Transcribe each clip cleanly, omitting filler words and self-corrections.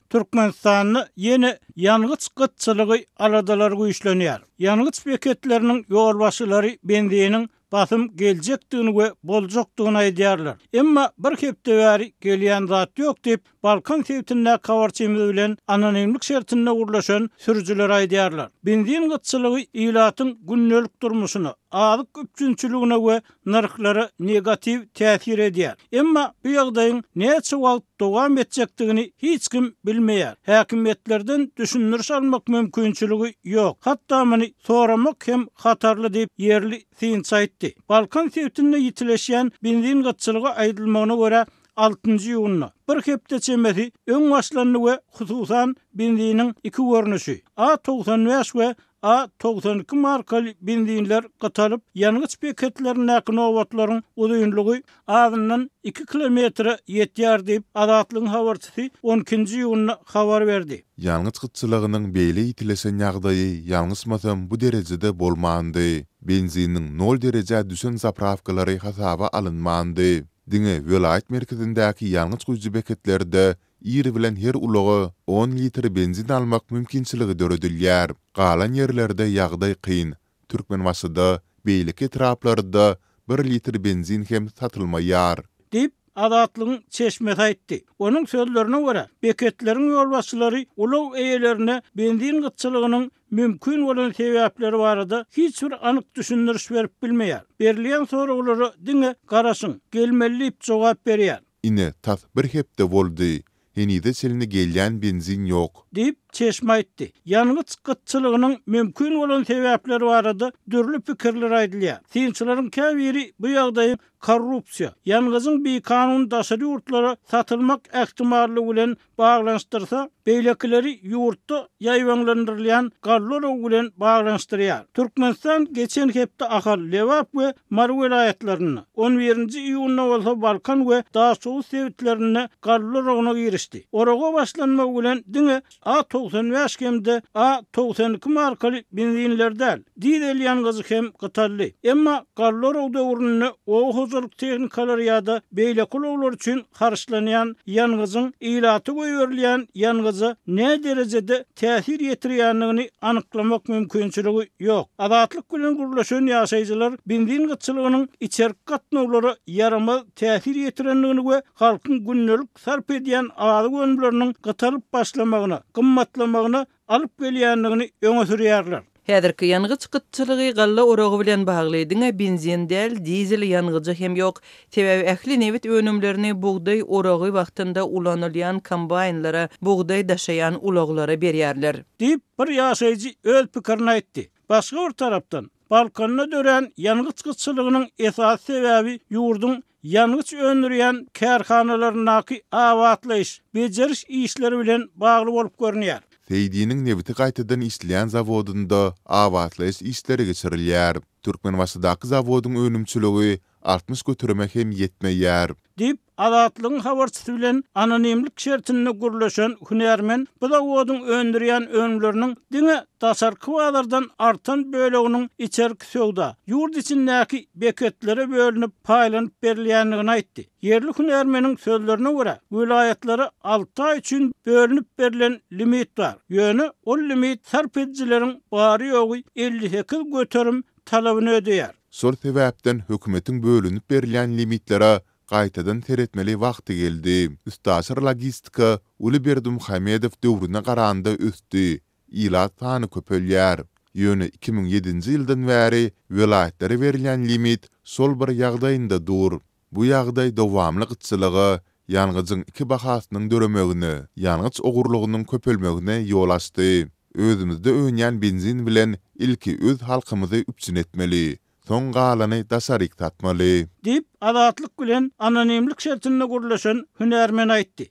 Türkmenistanda ýene ýangyç gytçylygy aladalary güýçlenýär. Ýangyç beketleriniň ýolbaşçylary benziniň basym geljekdigini we boljakdygyny aýdýarlar. Emma bir hepde bäri gelýän zat ýok diýip, Balkan sebitindäki habarçymyz bilen anonimlik şertinde gürleşen sürüjiler aýdýarlar. Benzin gytçylygy ilatyň gündelik durmuşyna, azyk üpjünçiligine we nyrhlara negatiw täsir edýär. Emma bu ýagdaýyň näçe wagt dowam etjekdigini hiç kim bilmeýär. Häkimiýetlerden düşündiriş almak mümkinçiligi ýok. Hatda muny soramak hem hatarly diýip, ýerli synçy aýtdy. Balkan sebitinde ýitileşýän benzin gytçylygy aýdylmagyna görä, altynjy iýunda, bir hepde çemesi öň başlandy we hususan benziniň iki görnüşi, A 95 we A 92 markaly benzinler gytalyp, ýangyç beketlerindäki nobatlaryň uzynlygy azyndan iki kilometre ýetýär diýip, Azatlygyň habarçysy on ikinji iýunda habar berdi. Ýangyç gytçylygynyň beýle ýitileşen ýagdaýy, ýalňyşmasam, bu derejede bolmandy. Benziniň nol derejä düşen zaprawkalary hasaba alynmandy. Diňe welaýat merkezindäki ýangyç guýujy beketlerde ir bilen her ulaga on litr benzin almak mümkinçiligi döredilýär. Galan ýerlerde ýagdaý kyn. Türkmenbaşyda, beýleki etraplarda bir litr benzin hem satylmaýar. Diýip, Azatlygyň çeşmesi aýtdy. Onuň sözlerine görä, beketleriň ýolbaşçylary ulag eýelerine benzin gytçylygynyň mümkin bolan sebäpleri barada hiç bir anyk düşündiriş berip bilmeýär. Berilýän soraglara diňe garaşyň, gelmeli diýip jogap berýär. Ine, tas bir hepde boldy. Henize çenli gelýän benzin ýok. Diýip, çeşme aýtdy. Ýangyç gytçylygynyň mümkin bolan sebäpleri barada dürli pikirler aýdylýar. Synçylaryň käbiri bu ýagdaýyň korrupsiýa, ýangyjyň bikanun daşary ýurtlara satylmak ähtimallygy bilen baglanyşdyrsa, beýlekileri ýurtda ýaýbaňlandyrylýan galla oragy bilen baglanyşdyrýar. Türkmenistan geçen hepde Ahal, Lebap we Mary welaýatlarynda, on birinji iýunda bolsa Balkan we Daşoguz sebitlerinde galla oragyna girişdi. Oraga başlanmagy bilen diňe A 95 hem-de A 92 markaly benzinler däl, dizel ýangyjy hem gytaldy. Emma galla oragy döwründe oba hojalyk tehnikalary ýa-da beýleki ulaglar üçin harçlanýan ýangyjyň ilata goýberilýän ýangyja näderejede täsir ýetirýändigini anyklamak mümkinçiligi ýok. Azatlyk bilen gürleşen ýaşaýjylar benzin gytçylygynyň içerki gatnawlara ýaramaz täsir ýetirendigini we halkyň gündelik sarp edýän azyk önümleriniň gytalyp başlamagyna, gymmatlamagyna alyp gelýändigini öňe sürýärler. Häzirki ýangyç gytçylygy galla oragy bilen bagly, diňe benzin däl, dizel ýangyjy hem ýok. Sebäbi ähli nebit önümlerini bugdaý oragy wagtynda ulanylýan kombaýnlara, bugdaý daşaýan ulaglara berýärler. Diýip, bir ýaşaýjy öz pikirini aýtdy. Başga bir tarapdan, Balkanda dörän ýangyç gytçylygynyň esasy sebäbi ýurduň ýangyç öndürýän kärhanalaryndaky abatlaýyş, bejeriş işleri bilen bagly bolup görünýär. Seýdiniň nebiti gaýtadan işleýän zawodynda abatlaýyş işleri geçirilýär. Türkmenbaşydaky zawodyň önümçiligi 60 göterime hem ýetmeýär. Diýip, Azatlygyň habarçysy bilen anonimlik şertinde gürleşen hünärmen bu zawodyň öndürýän önümleriniň diňe daşarky bazardan artan böleginiň içerki söwda, ýurt içindäki beketlere bölünip paýlanyp berilýändigini aýtdy. Ýerli hünärmeniň sözlerine görä, welaýatlara alty aý üçin bölünip berlen limit bar. Ýöne ol limit sarp edijileriň bary-ýogy 58% talabyny ödeýär. Şol sebäpden hökümetiň bölünip berilýän limitlere gaýtadan seretmeli wagty geldi. Üstaşyr logistika uly Berdimuhamedow döwrüne garanda ösdi, ilat sany köpelýär. Ýöne 2007-nji ýyldan bäri welaýatlara berilýän limit şol bir ýagdaýynda dur. Bu ýagdaý dowamly gytçylyga, ýangyjyň iki bahasynyň döremegine, ýangyç ogurlygynyň köpelmegine ýol açdy. Özümizde önýän benzin bilen ilki öz halkymyzy üpjün etmeli, soň galany daşaryk satmaly. Diýip, Azatlyk bilen anonimlik şertinde gürleşen hünärmen aýtdy.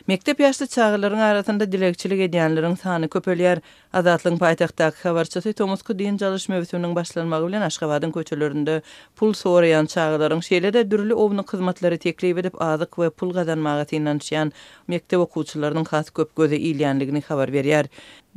Mekdep ýaşly çagalaryň arasynda dilegçilik edýänleriň sany köpelýär. Azatlygyň paýtagtdaky habarçysy tomusky dynç alyş möwsüminiň başlanmagy bilen Aşgabadyň köçelerinde pul soraýan çagalaryň, şeýle-de dürli ownuk hyzmatlary teklip edip azyk we pul gazanmaga synanyşýan mekdep okuwçylarynyň has köp göze ilýändigini habar berýär.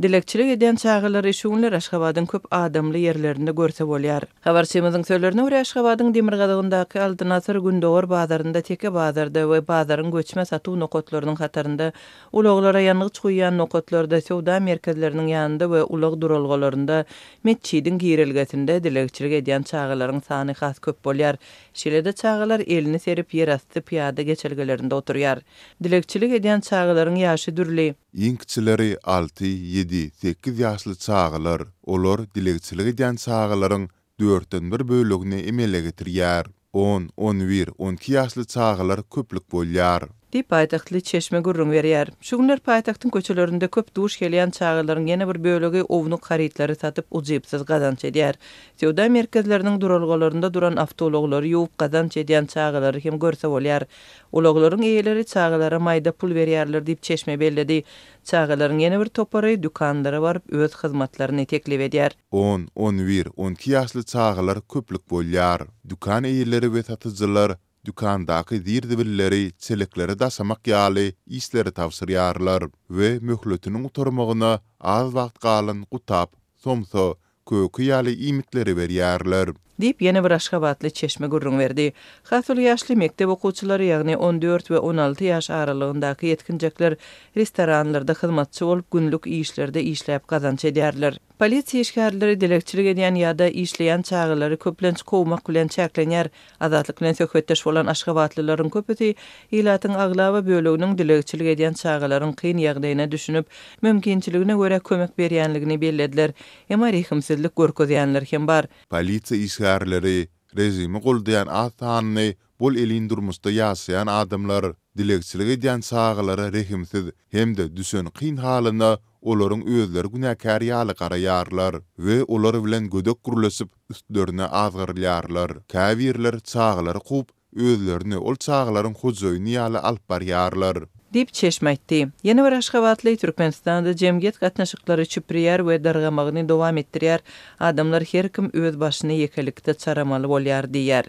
Dilegçilik edýän çagalary şu günler Aşgabadyň köp adamly ýerlerinde görse bolýar. Habarçymyzyň sözlerine görä, Aşgabadyň demirgazygyndaky Altyn asyr Gündogar bazarynda, Teke bazarda we bazaryň göçme satuw nokatlarynyň hatarynda, ulaglara ýangyç guýýan nokatlarda, söwda merkezleriniň ýanynda we ulag duralgalarynda, metjidiň girelgesinde dilegçilik edýän çagalaryň sany has köp bolýar. Şeýle-de çagalar elini serip ýerasty pyýada geçelgelerinde oturýar. Dilegçilik edýän çagalaryň ýaşy dürli. Iň kiçileri alty, ýedi, sekiz ýaşly çagalar. Olar dilegçilik edýän çagalaryň dörtden bir bölegini emele getirýär. On, on bir, on iki ýaşly çagalar köplük bolýar. Diýip, paýtagtly çeşme gürrüň berýär. Şu günler paýtagtyň köçelerinde köp duş gelýän çagalaryň ýene bir bölegi ownuk harytlary satyp ujypsyz gazanç edýär. Söwda merkezleriniň duralgalarynda duran awtoulaglary ýuwup gazanç edýän çagalary hem görse bolýar. Ulaglaryň eýeleri çagalara maýda pul berýärler diýip, çeşme belledi. Çagalaryň ýene bir topary dükanlara baryp, öz hyzmatlaryny teklip edýär. On, on bir, on iki ýaşly çagalar köplük bolýar. Dükan eýeleri we satyjylar dükandaky zir-zibilleri çeleklere daşamak ýaly işleri tabşyrýarlar we möhletiniň gutarmagyna az wagt galan gutap, somsa, köke ýaly iýmitleri berýärler. Diýip, ýene bir aşgabatly çeşme gürrüň berdi. Has uly ýaşly mekdep okuwçylary, ýagny 14 we 16 ýaş aralygyndaky ýetginjekler restoranlarda hyzmatçy bolup, günlük işlerde işläp gazanç edýärler. Polisiýa işgärleri dilegçilik edýän ýa-da işleýän çagalary köplenç kowmak bilen çäklenýär. Azatlyk bilen söhbetdeş bolan aşgabatlylaryň köpüsi ilatyň aglaba böleginiň dilegçilik edýän çagalaryň kyn ýagdaýyna düşünip, mümkinçiligine görä kömek berýänligini bellediler. Emma rehimsizlik görkezýänler hem bar. Polisiýa işgärleri, režimi goldaýan az sanly bol-elin durmuşda ýaşaýan adamlar dilegçilik edýän çagalara rehimsiz hem-de düşen kyn halyna olaryň özleri günäkär ýaly garaýarlar we olar bilen gödek gürleşip, üstlerine azgyrylýarlar. Käbirleri çagalary kowup, özlerini ol çagalaryň hojaýyny ýaly alyp barýarlar. Diýip, çeşme aýtdy. Ýene bir aşgabatly, Türkmenistanda jemgyýet gatnaşyklary çüpreýär we dargamagyny dowam etdirýär, adamlar her kim öz başyny ýekelikde çaramaly bolýar diýýär.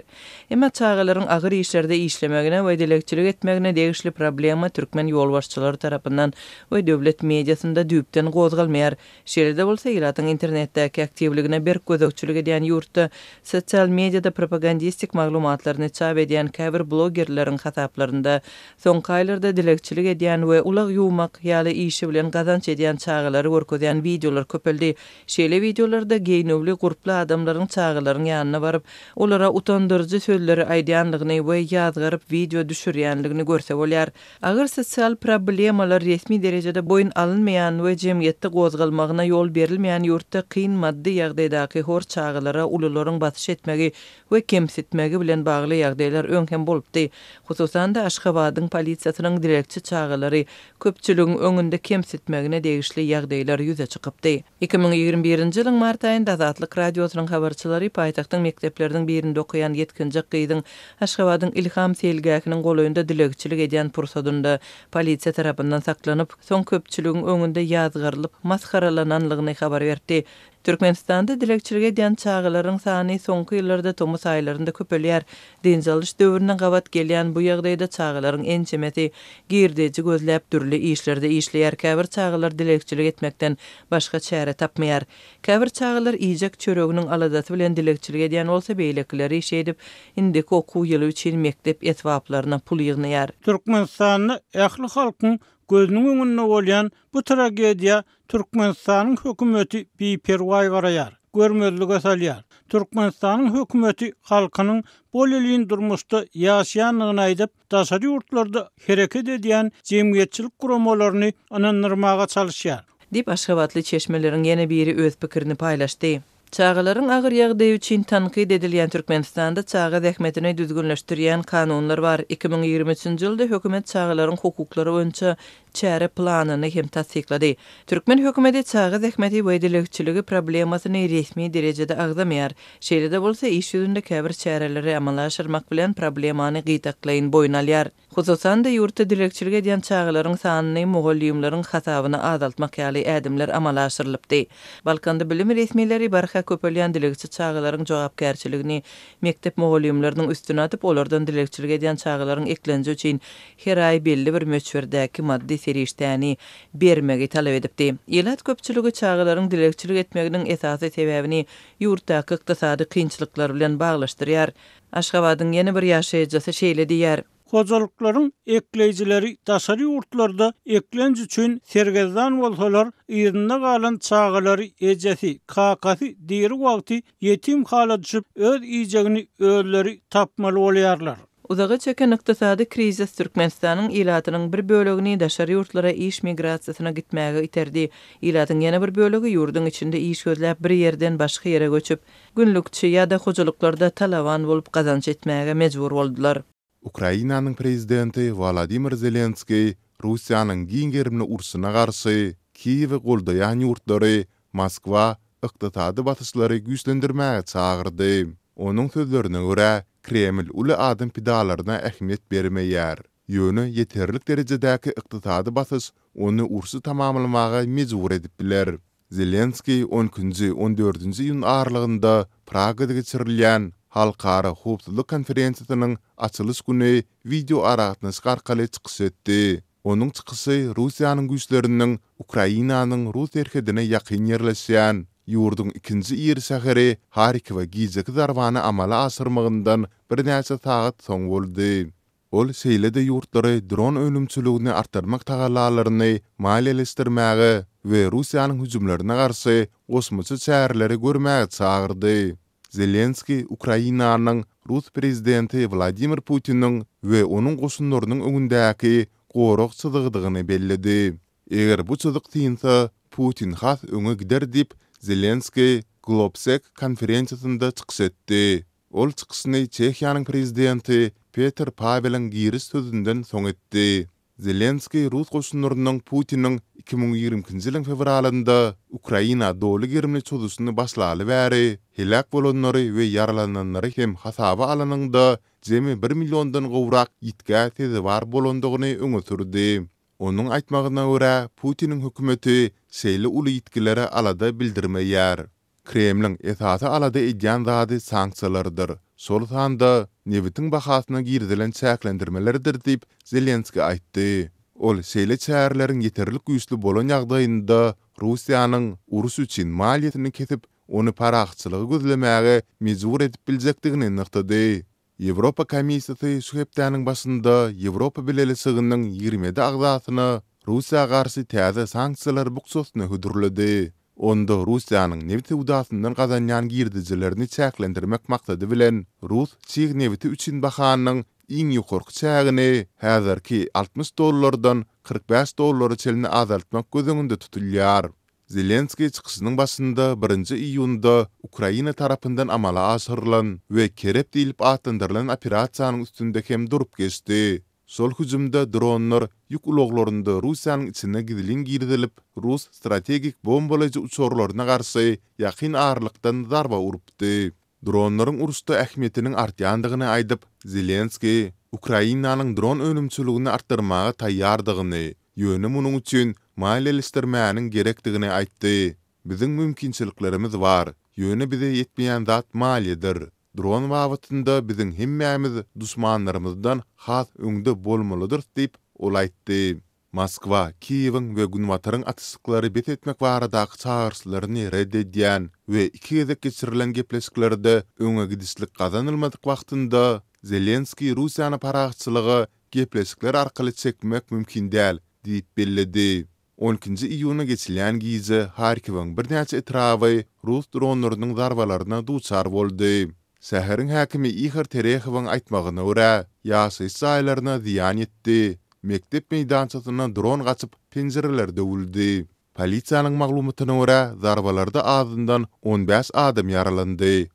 Emma çagalaryň agyr işlerde işlemegine we dilegçilik etmegine degişli problema türkmen ýolbaşçylary tarapyndan we döwlet mediasynda düýpden gozgalmaýar. Şeýle-de bolsa, ilatyň internetdäki aktiwligine berk gözegçilik edýän ýurtda sosial mediada propagandistik maglumatlaryny çap edýän käbir blogerleriň hasaplarynda soňky aýlarda dilegçilik edýän we ulag ýuwmak ýaly işi bilen gazanç edýän çagalary görkezýän wideolar köpeldi. Şeýle wideolarda geýnüwli, gurply adamlaryň çagalaryň ýanyna baryp, olara utandyryjy sözleri aýdýanlygyny we ýazgaryp wideo düşürýänligini görse bolýar. Agyr sosial problemalar resmi derejede boýun alynmaýan we jemgyýetde gozgalmagyna ýol berilmeýän ýurtda kyn maddy ýagdaýdaky hor çagalara ulularyň basyş etmegi we kemsitmegi bilen bagly ýagdaýlar öň hem bolupdy. Hususan-da, Aşgabadyň polisiýasynyň dilegçi çagalary köpçüligiň öňünde kemsitmegine degişli ýagdaýlar ýüze çykypdy. 2021-nji ýylyň mart aýynda Azatlyk Radiosynyň habarçylary paýtagtyň mekdepleriniň birinde okaýan ýetginjek gyzyň Aşgabadyň Ilham seýilgähiniň golaýynda dilegçilik edýän pursadynda polisiýa tarapyndan saklanyp, soň köpçüligiň öňünde ýazgarylyp, masgaralananlygyny habar beripdi. Türkmenistanda dilegçilik edýän çagalaryň sany soňky ýyllarda tomus aýlarynda köpelýär. Dynç alyş döwrüne gabat gelýän bu ýagdaýda çagalaryň ençemesi girdeji gözläp dürli işlerde işleýär, käbir çagalar dilegçilik etmekden başga çäre tapmaýar. Käbir çagalar iýjek çöreginiň aladasy bilen dilegçilik edýän bolsa, beýlekileri şeýdip indiki okuw ýyly üçin mekdep esbaplaryna pul ýygnaýar. Türkmenistanda ähli halkyň gözüniň öňünde bolýan bu tragediýa Türkmenistanyň hökümeti biperwaý garaýar, görmezlige salýar. Türkmenistanyň hökümeti halkynyň bolelin durmuşda ýaşaýandygyny aýdyp, daşary ýurtlarda hereket edýän jemgyýetçilik guramalaryny ynandyrmaga çalyşýar. Diýip, aşgabatly çeşmeleriň ýene biri öz pikirini paýlaşdy. Çagalaryň agyr ýagdaýy üçin tankyt edilýän Türkmenistanda çaga zähmetini düzgünleşdirýän kanunlar bar. 2023-nji ýylda hökümet çagalaryň hukuklary boýunça çäre planyny hem tassyklady. Türkmen hökümeti çaga zähmeti we dilegçiligi problemasyny resmi derejede agzamaýar. Şeýle-de bolsa, iş ýüzünde käbir çäreleri amala aşyrmak bilen problemany gytaklaýyn boýun alýar. Hususan-da, ýurtda dilegçilik edýän çagalaryň sanyny mugallymlaryň hasabyna azaltmak ýaly ädimler amala aşyrylypdy. Balkanda bilim resmileri barha köpelýän dilegçi çagalaryň jogapkärçiligini mekdep mugallymlarynyň üstüne atyp, olardan dilegçilik edýän çagalaryň eklenji üçin her aý belli bir möçberdäki maddy serişdäni bermegi talap edipdi. Ilat köpçüligi çagalaryň dilegçilik etmeginiň esasy sebäbini ýurtdaky ykdysady kynçylyklar bilen baglaşdyrýar. Aşgabadyň ýene bir ýaşaýjysy şeýle diýýär. Hojalyklaryň ekleýjileri daşary ýurtlarda eklenç üçin sergezdan bolsalar, yzynda galan çagalary ejesi, kakasy diri wagty ýetim hala düşüp, öz iýjegini özleri tapmaly bolýarlar. Uzaga çeken ykdysady krizis Türkmenistanyň ilatynyň bir bölegini daşary ýurtlara iş migrasiýasyna gitmäge iterdi. Ilatyň ýene bir bölegi ýurduň içinde iş gözläp bir ýerden başga ýere göçüp, günlükçi ýa-da hojalyklarda talaban bolup gazanç etmäge mejbur boldular. Ukrainanyň prezidenti Wolodymyr Zelenskiý Russiýanyň giň gerimli urşuna garşy Kiýewi goldaýan ýurtlary Moskwa ykdysady basyşlary güýçlendirmäge çagyrdy. Onuň sözlerine görä, Kreml uly adam pidalaryna ähmiýet bermeýär. Ýöne ýeterlik derejedäki ykdysady basyş ony urşy tamamlamaga mejbur edip biler. Zelenskiý on ikinji, on dördünji iýun aralygynda Pragada geçirilýän Halkara howpsuzlyk konferensiýasynyň açylyş güni wideoaragatnaşyk arkaly çykyş etdi. Onuň çykyşy Russiýanyň güýçleriniň Ukrainanyň rus serhedine ýakyn ýerleşýän, ýurduň ikinji iri şäheri Harkowa gijeki zarbany amala aşyrmagyndan birnäçe sagat soň boldy. Ol şeýle-de ýurtlary dron önümçiligini artdyrmak tagallalaryny maliýeleşdirmäge we Russiýanyň hüjümlerine garşy goşmaça çäreleri görmäge çagyrdy. Zelenskiý Ukrainanyň rus prezidenti Wladimir Putiniň we onuň goşunlarynyň öňündäki gorag çyzygydygyny belledi. Eger bu çyzyk synsa, Putin has öňe gider diýip, Zelenskiý Globsec konferensiýasynda çykyş etdi. Ol çykyşyny Çehiýanyň prezidenti Petr Paweliň giriş sözünden soň etdi. Zelenskiý rus goşunlarynyň Putiniň 2022-nji ýylyň fewralynda Ukraina doly gerimli çozuşyny başlaly bäri heläk bolanlary we ýaralananlary hem hasaba alanyňda jemi bir milliondan gowrak ýitgä sezewar bolandygyny öňe sürdi. Onuň aýtmagyna görä, Putiniň hökümeti şeýle uly ýitgilere alada bildirmeýär. Kremliň esasy alada edýän zady sanksiýalardyr, şol sanda nebitiň bahasyna girizilen çäklendirmelerdir diýip, Zelenskiý aýtdy. Ol şeýle çäreleriň ýeterlik güýçli bolan ýagdaýynda Russiýanyň uruş üçin maliýesini kesip, ony parahatçylygy gözlemäge mejbur edip biljekdigini nygtady. Ýewropa Komissiýasy şu hepdäniň başynda Ýewropa Bileleşiginiň 27 agzasyna Russiýa garşy täze sanksiýalar bukjasyny hödürledi. Onda Russiýanyň nebit söwdasyndan gazanýan girdejilerini çäklendirmek maksady bilen, rus çig nebiti üçin bahanyň iň ýokarky çägini häzirki 60 dollardan 45 dollara çenli azaltmak göz öňünde tutulýar. Zelenskiý çykyşynyň başynda birinji iýunda Ukraina tarapyndan amala aşyrylan we Kerep diýlip atlandyrylan operasiýanyň üstünde hem durup geçdi. Şol hüjümde dronlar ýük ulaglarynda Russiýanyň içine gizlin girizilip, rus strategik bombalaýjy uçarlaryna garşy ýakyn aralykdan zarba urupdy. Dronlaryň uruşda ähmiýetiniň artýandygyny aýdyp, Zelenskiý Ukrainanyň dron önümçiligini artdyrmaga taýýardygyny, ýöne munuň üçin maliýeleşdirmäniň gerekdigini aýtdy. Biziň mümkinçiliklerimiz bar, ýöne bize ýetmeýän zat maliýedir. Dron babatynda biziň hemmämiz duşmanlarymyzdan has öňde bolmalydyrys diýip, ol aýtdy. Moskwa Kiýewiň we Günbataryň atyşyklary bes etmek baradaky çagyryşlaryny ret edýän we iki gezek geçirilen gepleşiklerde öňe gidişlik gazanylmadyk wagtynda, Zelenskiý Russiýany parahatçylyga gepleşikler arkaly çekmek mümkin däl diýip belledi. On ikinji iýuna geçilýän gije Harkiwiň birnäçe etraby rus dronlarynyň zarbalaryna duçar boldy. Şäheriň häkimi Ihor Terehowyň aýtmagyna görä, ýaşaýyş jaýlaryna zyýan ýetdi, mekdep meýdançasyna dron gaçyp, penjireler döwüldi. Polisiýanyň maglumatyna görä, zarbalarda azyndan 15 adam ýaralandy.